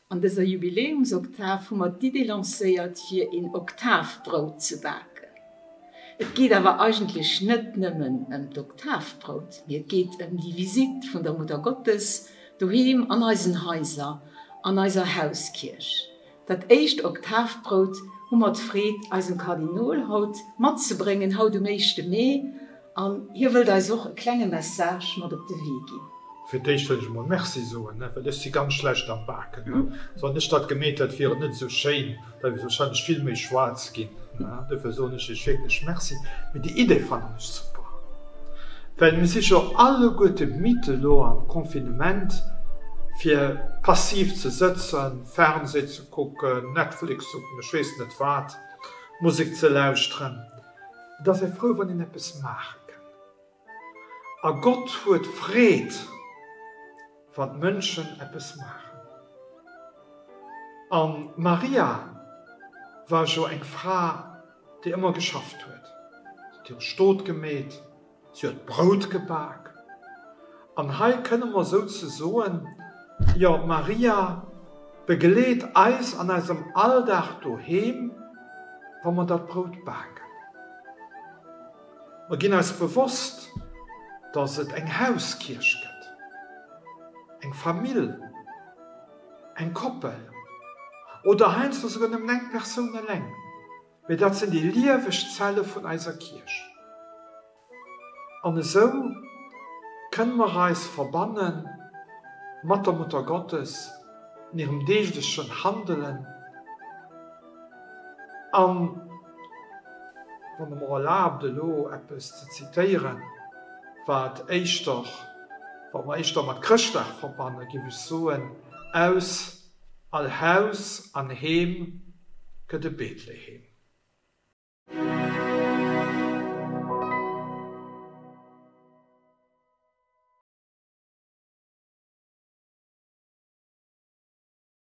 An dëser Jubiläumsoktav hu mer d'Idee lancéiert fir een Oktavbrout ze baken. Et geet awer eigentlech net nëmmen ëm d'Oktavbrout, mee et geet ëm déi Visitt vun der Muttergottes doheem an eisen Haiser, an eiser Hauskierch. Dat éischt Oktavbrout hu mer d'Freed eisem Kardinol haut matzebréngen, haut um éischte Mee. An hie wëllt eis och e klenge Message mat op de Wee ginn. Fir d'éischt wëll ech emol Merci soen, well ech si ganz schlecht am Baken. Wann ech dat gemeet hätt, wier et net esou schéin, da wier et warscheinlech vill méi schwaarz ginn. Dofir soen ech iech wierklech Merci. Mee déi Idee fannen ech super, well mir si jo alleguerte midd elo am Confinement, fir passiv ze sëtzen, Fernseh ze kucken, Netflix ze kucken, ech weess net wat, Musek ze lauschteren. Et ass ee frou, wann een eppes maache kann. A Gott huet Freed, wann d'Mënschen eppes maachen. An d'Maria war jo eng Fra, déi ëmmer geschafft huet. Si huet hire Stot gemeet, si huet Brout gebak. An hei kënne mer souzesoen, jo, d'Maria begleet eis an eisem Alldag doheem, wa mer dat Brout baken. Mer ginn eis bewosst, dass et eng Hauskierch gëtt, eng Famill, eng Koppel oder heiansdo souguer nëmmen eng Persoun eleng, mee dat sinn déi lieweg Zelle vun eiser Kierch. An esou kënne mer eis verbanne mat der Muttergottes an hirem deeglechen Handelen an, wann Der mer erlaabt elo eppes ze zitéieren, wat éischter, wat mer éischter mat Chrëschtdag verbannen, géif ech soen, Aus all Haus an Heem gëtt e Bethlehem.